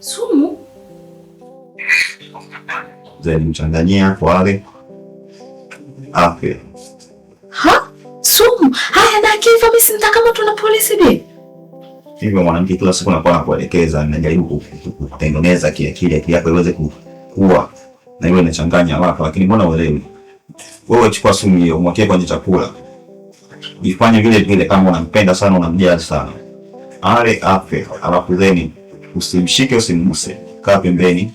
Sumu? Then mchanganyia wale afe. Ha? Sumu? Haya, na akifa mimi si nitakamatwa na polisi bi? Hivyo mwanamke, kila siku nakuwa nakuelekeza, najaribu kutengeneza kiakili, akili yako iweze kukua na iwe inachanganya haraka, lakini mbona uelewi? Wewe chukua sumu hiyo, umwakie kwenye chakula, ifanye vile vile kama unampenda sana, unamjali sana, ale afe, alafu then usimshike, usimguse, kaa pembeni.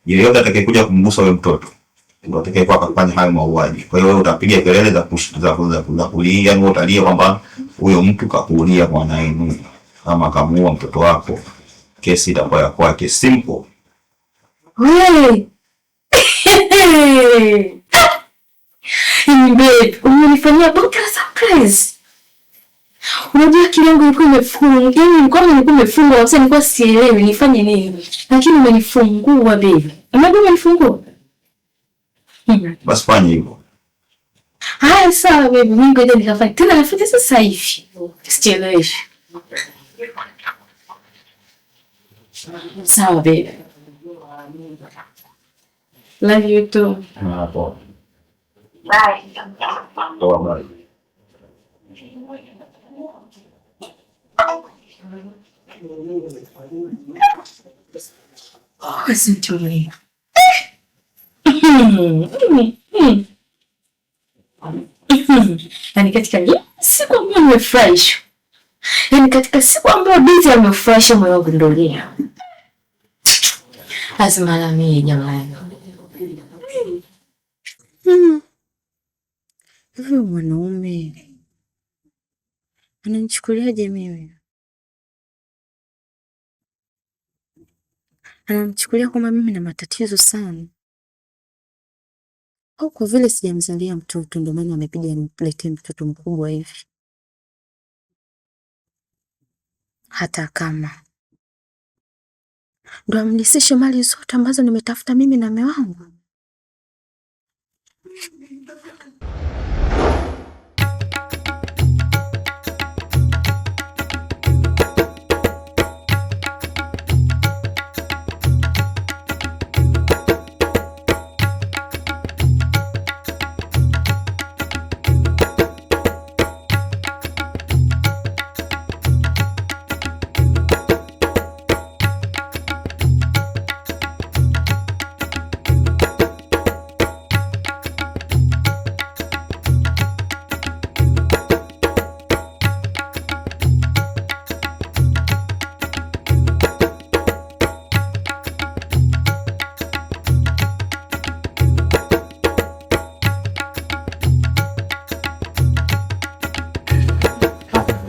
Yeyote atakayekuja kumgusa huyo mtoto ndio atakayekuwa akafanya hayo mauaji. Kwa hiyo wewe utapiga kelele za kulia, yani utalia kwamba huyo mtu kakuulia mwanaenu ama kamuua mtoto wako, kesi itakuwa ya kwake. Simple. Wewe. Babe, umenifanyia bonge la surprise. Unajua akili yangu ilikuwa imefungwa, yaani nilikuwa imefungwa kabisa, nilikuwa sielewi nifanye nini. Lakini umenifungua babe. Unajua umenifungua? Basi fanya hivyo. Haya, sawa baby, mimi ngoja nikafanye. Tena nafanya sasa hivi. Sicheleweshi. Sawa baby. Love you too. Ah, poa. Bye. Poa, bye. Oh, asante. Yaani katika siku ambayo nimefurahishwa, yaani katika siku ambayo binti amefurahisha moyo wangu ndio leo. Lazima na mimi jamani. Huyu mwanaume ananichukuliaje mimi? Ananichukulia kwamba mimi na matatizo sana, au kwa vile sijamzalia mtoto ndio maana amepiga niletee mtoto mkubwa hivi? Hata kama ndo amlisishe mali zote ambazo nimetafuta mimi na mume wangu.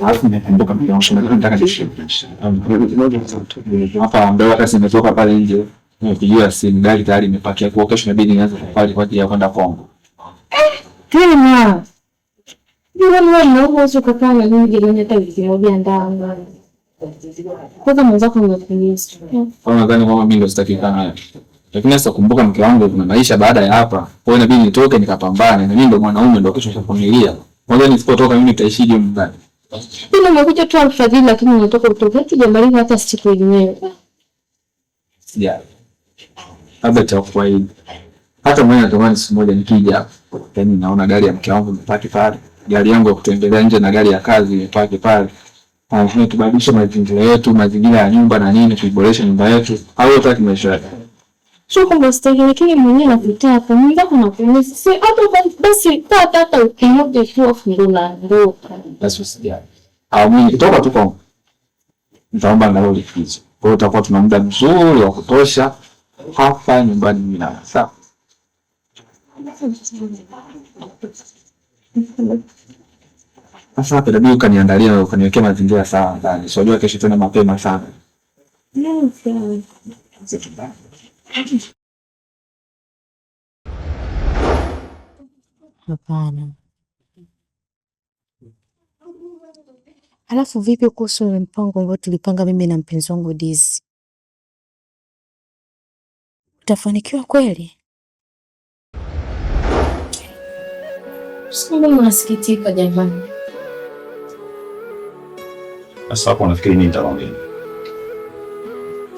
Alafu nimekumbuka nataka hapa mbele, wakati nimetoka pale nje nimepigiwa simu, gari tayari imepakia, kwa kesho inabidi nianze safari kwa ajili ya kwenda Kongo. Tena huwezi ukakaa na mimi jirani hata wiki moja ndani. Kwanza mwenzako unatumia. Kwa nadhani kwamba mimi ndo sitaki kukaa naye. Lakini sasa kumbuka, mke wangu, kuna maisha baada ya hapa. Kwa hiyo inabidi nitoke nikapambane, na mimi ndo mwanaume, ndo kesho cha familia. Kwanza nisipotoka mimi nitaishije nyumbani? Mimi nimekuja tu alfajiri, lakini nimetoka kutoka hatujamaliza hata siku yenyewe. Sijali. Labda cha kuahidi. Hata mwenyewe natamani siku moja nikija hapa. Yaani naona gari ya mke wangu imepaki pale, gari yangu ya kutembelea nje na gari ya kazi imepaki pale. Lazima tubadilishe mazingira yetu, mazingira ya nyumba na nini, tuiboreshe nyumba yetu. Au hutaki maisha yako? Sio kwamba sitaki, lakini mwenyewe nakutaka, mwenzako nakuuliza. Si hata basi hata hata wiki moja tu afu ndo naondoka. Basi usijali. Au mimi nikitoka tu Kongo nitaomba angalau likizo. Kwa hiyo tutakuwa tuna muda mzuri wa kutosha hapa nyumbani mimi na sawa. Sasa hapa inabidi ukaniandalia ukaniwekea mazingira sawa ndani. Si unajua kesho tena mapema sana. Sawa. Hapana. Alafu vipi kuhusu ule mpango ambao tulipanga mimi na mpenzi wangu Dizi? Utafanikiwa kweli? Mbona unasikitika jamani? Sasa hapo nafikiri nini nitakwambia?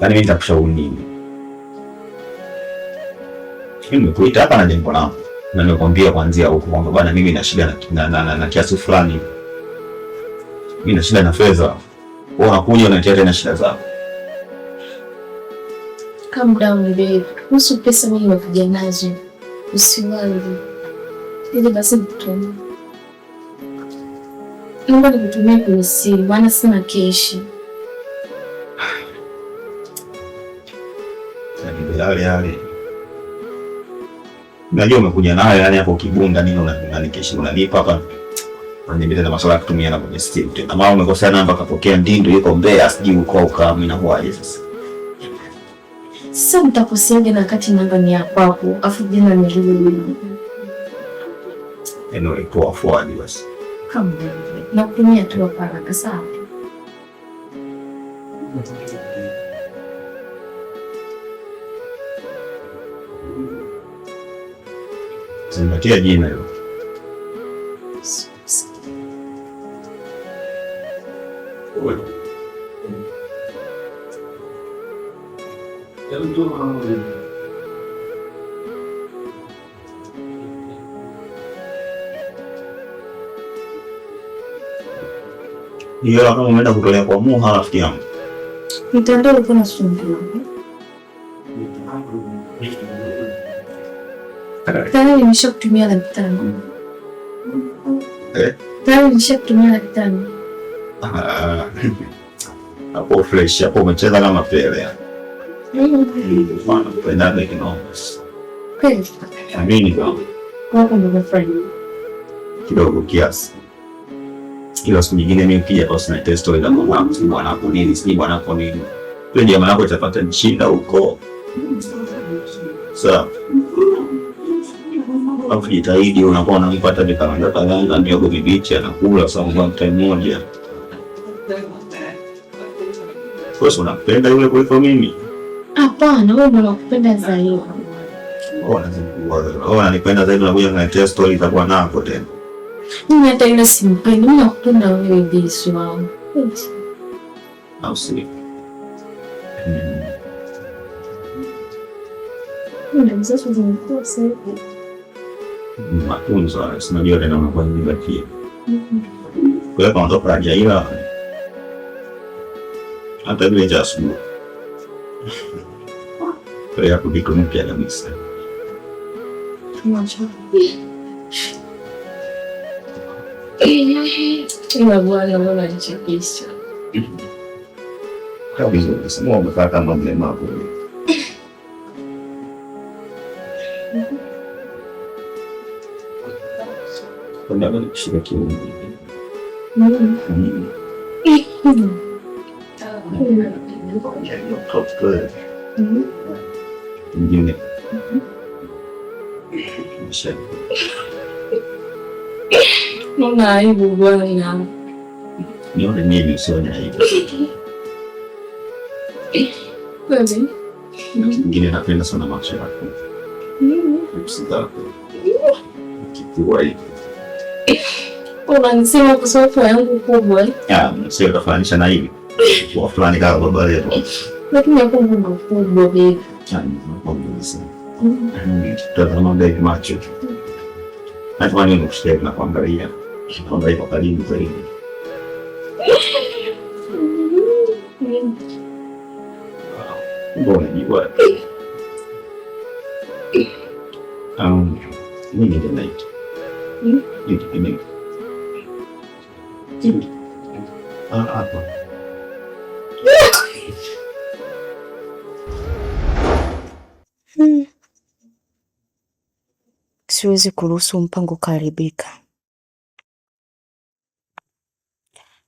Yaani mimi nitakushauri nini? Mimi nimekuita hapa na jambo langu. Na nimekwambia kuanzia huko kwamba bwana, mimi na shida na kiasi fulani. Mimi na shida na fedha. Wewe unakuja unanitia tena shida zako. Calm down babe. Kuhusu pesa mimi nimekuja nazo. Usiwazi. Ili basi nikutumie. Naomba nikutumie kwenye simu, maana sina keshi. Yaani yale yale. Najua umekuja nayo, yani hapo kibunda nini unanikesha unanipa hapa. Unaniambia tena masuala ya kutumia na kwenye simu tena. Mama umekosea namba, kapokea Ndindo yuko Mbeya, sijui uko uka inakuwaje sasa. Sasa mtakoseaje na wakati namba ni ya kwako, afu jina ni lile lile. Anyway, poa forward basi. Kama nakutumia tu hapa haraka, sawa? Zingatia jina hilo. Hiyo kama umeenda kutolea kwa Muha rafiki yangu. Mtandao ulikuwa unasumbua. Tayari nimeshakutumia 500,000. Eh? Tayari nimeshakutumia 500,000. Hapo fresh, hapo umecheza kama Pele. Mfano kupendana kinoma. Kweli? Amini kama Wako ndio friend. kidogo kiasi. Ila siku nyingine mimi ukija basi na test story za mwanangu, sijui bwanako nini, sijui bwanako nini. Yule jamaa yako itapata shida huko. Sawa. Alafu jitahidi unakuwa unampa hata vikaranga karanga, miogo mibichi anakula sababu kwa time moja. Wewe unampenda yule kuliko mimi? Hapana, wewe ndio unakupenda zaidi. Wewe unanipenda zaidi, unakuja unaniletea story za bwanako tena. Mimi hata yule simpendi, mimi nakupenda wewe Yesu wangu. Au si? Matunzo, si unajua tena unakuwa nimebakia. Kwa hiyo kaondoka hajaila hata vile cha asubuhi. Kwa hiyo hapo kitu mpya kabisa. Ila bwana, mbona nichekesha? Kaa vizuri, sema umekaa kama mlemavu. Kwani nikushika kiuno. Ingine. Naona aibu bwana. Nione mimi usione aibu. Kweli? Ingine napenda sana macho yako. Lips zako. Kifua hivi. Unanisema kwa sababu yangu kubwa. Sio utafananisha na hivi. Kwa fulani kama baba letu. Lakini yako ngumu kubwa baby. Tazama mbele macho. Natamani nikushike na kuangalia. Kuangalia kwa karibu zaidi. Mbona unajua? Mimi ndio naita. Nini? Hapa. Siwezi kuruhusu mpango ukaharibika.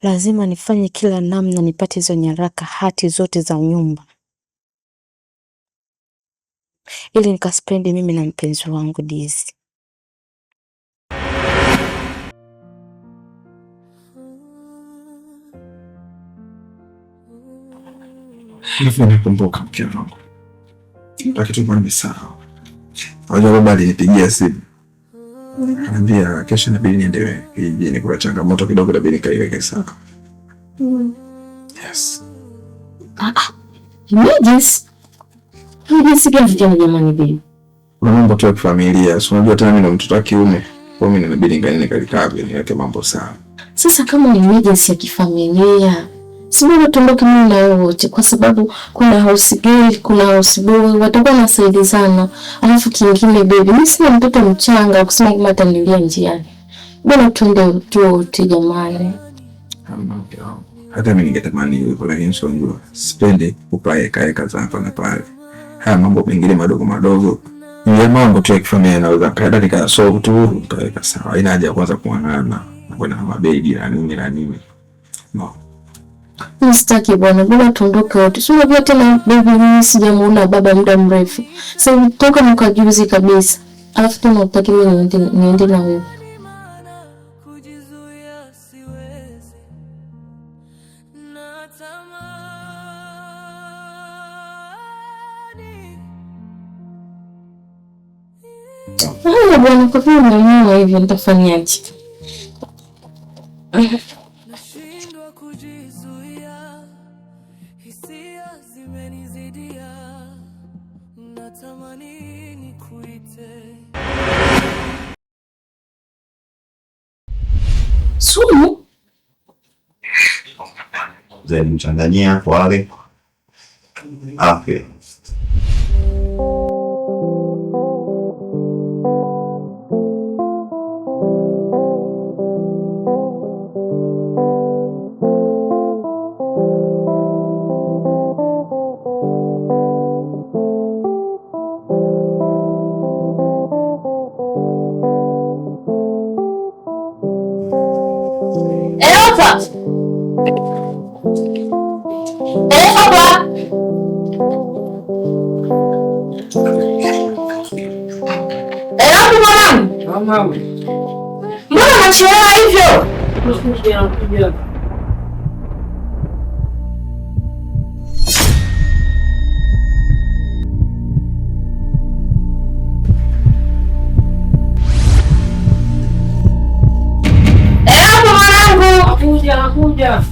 Lazima nifanye kila namna nipate hizo nyaraka, hati zote za nyumba, ili nikaspendi mimi na mpenzi wangu Dizi. Hivi nakumbuka mke wangu, lakini tulikuwa nimesahau. Unajua baba alinipigia simu akaniambia kesho inabidi niende kijijini, kuna changamoto kidogo inabidi nikaiweke sawa. Yes. Emergency? Emergency gani tena jamani baby? Kuna mambo tu ya kifamilia. Si unajua tena mimi na mtoto wa kiume. Kwa hiyo mimi inabidi nikaende nikalikabe niweke mambo sawa. Sasa kama ni emergency ya kifamilia, si bora tuondoke mimi na wewe wote, kwa sababu kuna house girl, kuna house boy, watakuwa wanasaidizana. Alafu kingine baby, mimi sina mtoto mchanga wa kusema kama atanilia njiani. Bora tuende tu wote jamani. Hamna mke wangu. Hata mimi ningetamani hivyo, lakini sio, unajua sipendi kupaeka za hapa na pale. Haya mambo mengine madogo madogo ni mambo tu ya kifamilia, naweza kaenda nikasolve tu nikaweka sawa. Haina haja ya kwanza kuangana na kwenda na mabegi na nini na nini. No. Mimi sitaki bwana, bora tuondoke wote. Si unajua tena baby, mimi sijamuona baba muda mrefu. Sasa toka mwaka juzi kabisa. Alafu tena utaki mimi niende na wewe. Kujizuia siwezi, natamani. Haya bwana, kwa vile umeamua hivyo nitafanyaje? Nashindwa kujizuia, hisia zimenizidia, natamani nikuite. Sumu? Mzee mchanganyia hapo wale. Afya. Eropa! Eropa! Eropa mwanangu! Mama, Mbona unachelewa hivyo? nakuja nakuja. Eropa mwanangu! Nakuja nakuja.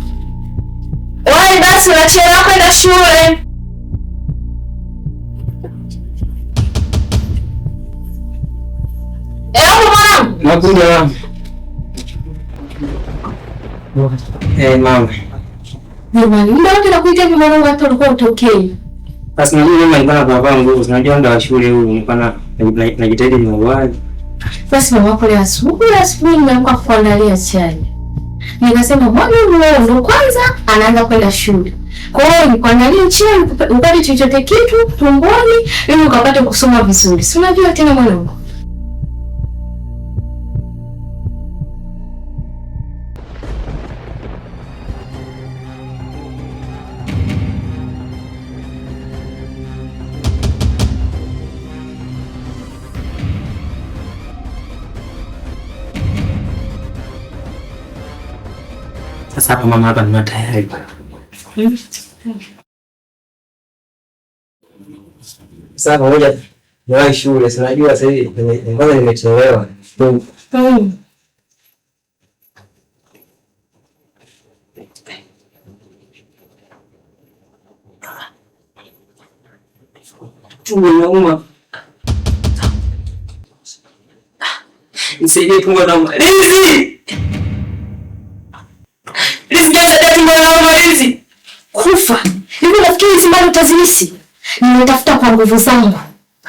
Wai basi unachelewa kwenda shule. Eropa mwanangu! Nakuja mama. Mama. Jamani, muda wote nakuita hivi mwanangu hata ulikuwa utokei. Basi najua mama nilikuwa navaa nguo, unajua muda wa shule huu nilikuwa najitahidi niwahi. Basi mama yako leo asubuhi asubuhi nimeamka kukuandalia chai. Nikasema bwana huyu ndo kwanza anaanza kwenda shule. Kwa hiyo nikuandalie chai upate chochote kitu tumboni ili ukapate kusoma vizuri. Si unajua tena mwanangu. Sasa hapa mama, hapa nina tayari. Sasa pamoja niwahi shule, si unajua sasa hivi kwanza nimechelewa. Tumbo inauma. Nisaidie, tumbo inauma. Lizi! Lizi, nisaidie, tumbo inauma, Lizi. Kufa. Hivi nafikiri hizi mali utazilisi? Nimetafuta kwa nguvu zangu.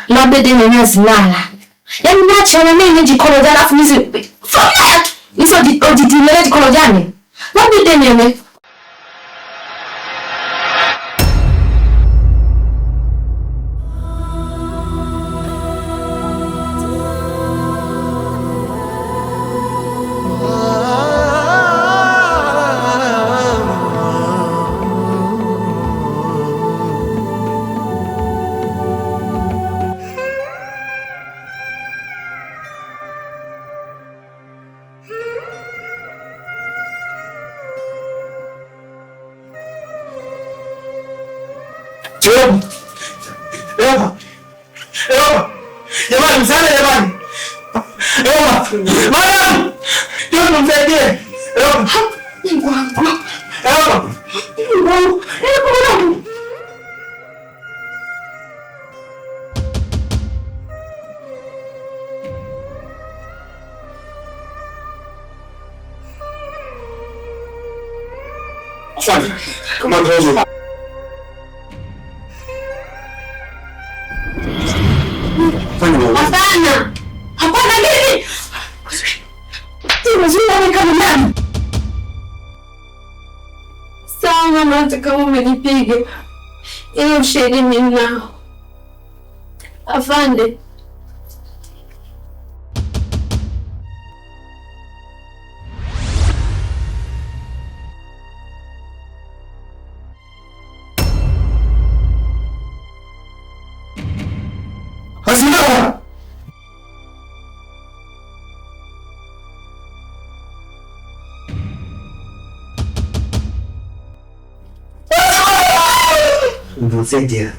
Labda deni yenyewe zinala. Yaani niache na mimi njikolojana alafu hizi familia hizo ojidimele jikolojane. Labda deni yenyewe. Eva! Eva! Jamani, msaada jamani! Eva! Madam! Njoo msaidie! Eva! Mungu wangu. Eva! Mungu wangu. Mungu wangu. Afande, kamata hizo. Fanya mauaji. Hapana. Hapana mimi. Wewe kama nani? Sawa mama, hata kama umenipiga, ila ushahidi mimi ninao. Afande. Hazina! Mzee.